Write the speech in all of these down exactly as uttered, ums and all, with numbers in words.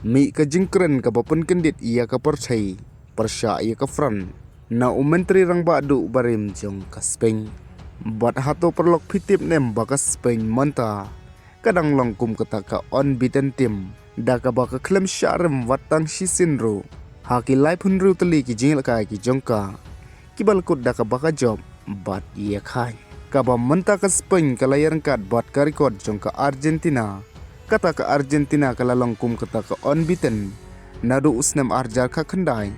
Mih ka jingkren kaba pynkyndit ïa ka pyrthei pyrshah ïa ka France na u Myntri Rangbah Duh barim jong ka Spain. Bad hato paralok phi tip ne em ba ka Spain mynta ka dang long kum kata ka unbeaten team da kaba ka khlem shah rem wat tang shisien ruh ha ki laiphew hynriew tylli ki jingïalehkai ki jong ka kiba la kut da kaba ka jop bad ïa ka. Kaba mynta ka Spain ka la ïaryngkat bad ka record jong ka Argentina. Kata ka Argentina ka la long kum kata ka unbeaten naduh u snem arhajar khatkhyndai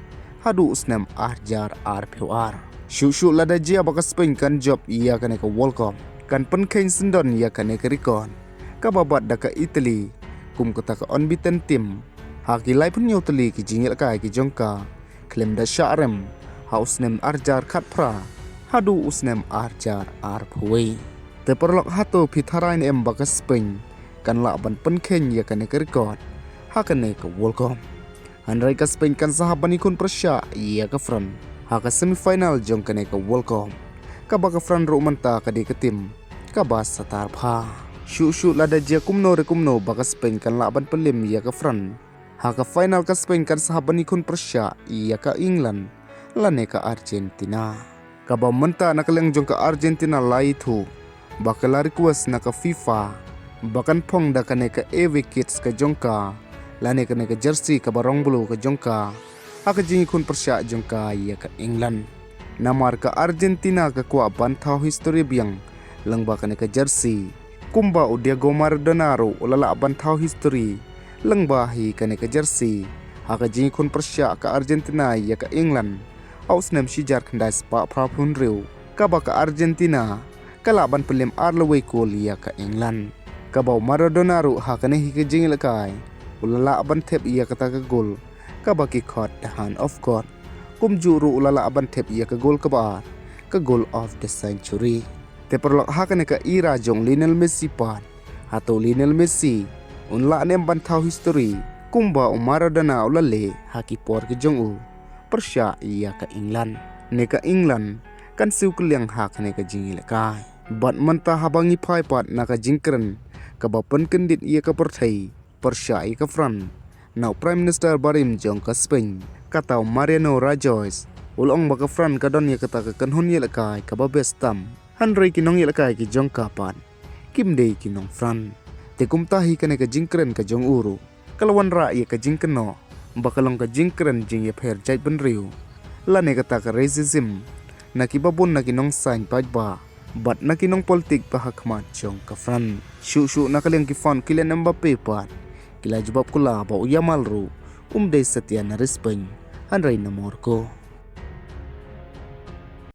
haduh u snem arhajar arphew ar. Shuh shuh lada jia ba ka Spain kan jop ïa kane ka World Cup, kan pynkheiñ syndon ïa kane ka record kaba bat da ka Italy kum kata ka unbeaten team ha ki laiphew hynñiew tylli ki jingïalehkai ki jong ka khlem da shah rem ha u snem arhajar khatphra haduh u snem arhajar arphew wei. Te paralok, hato phi tharai ne em ba ka Spain kan lah ban pynkheiñ ïa kane ka record ha kane ka World Cup? Hynrei ka Spain kan sa hap ban ïakhun pyrshah ïa ka France ha ka semi final jong kane ka World Cup, kaba ka France ruh mynta ka dei ka team kaba satar bha. Shuh shuh lada jia kumno re kumno ba ka Spain kan lah ban pynlem ïa ka France ha ka final, ka Spain kan sa hap ban ïakhun pyrshah ïa ka England lane ka Argentina. Kaba mynta na ka liang jong ka Argentina la ïathuh ba ka la request na ka FIFA ba kan phong da kane ka away kits ka jong ka lane kane ka jersey kaba rong blue ka jong ka ha ka jingïakhun pyrshah jong ka ïa ka England. Namar ka Argentina ka kwah ban thaw history biang lyngba kane ka jersey, kumba u Diego Maradona ruh u la lah ban thaw history lyngba hi kane ka jersey ha ka jingïakhun pyrshah ka Argentina ïa ka England ha u snem shihajar khyndai spah phraphew hynriew, kaba ka Argentina ka lah ban pynlem ar lawei kol ïa ka England. Kaba u Maradona ruh ha kane hi ka jingïalehkai u la lah ban thep ïa kata ka gol kaba ki khot the hand of God. Kumjuh ruh u la lah ban thep ïa ka gol kaba ar, ka goal of the century. Te paralok, ha kane ka era jong Lionel Messi pat, hato Lionel Messi un lah ne em ban thaw history kumba u Maradona u la leh ha ki por ki jong u pyrshah ïa ka England? Ne ka England kan siew kylliang ha kane ka jingïalehkai? Bad mynta haba ngi phai pat na ka jingkren kaba pynkyndit ïa ka pyrthei pyrshah ïa ka France, na u Prime Minister barim jong ka Spain, kata u Mariano Rajoy, u la ong ba ka France ka don ïa kata ka kynhun ïalehkai kaba best tam. Hynrei ki nongïalehkai ki jong ka pat kim dei ki nong France. Te kumta hi kane ka jingkren ka jong u ruh ka la wanrah ïa ka jingkynnoh ba ka long ka jingkren jingïapher jaitbynriew lane kata ka racism na kiba bun na ki nongsaiñ paidbah bad na ki nongpolitik ba ha khmat jong ka France. Shuh shuh na ka liang ki fan, Kylian Mbappe pat ki la jubab kylla ba u Yamal ruh um dei satia na ri Spain hynrei na Morocco.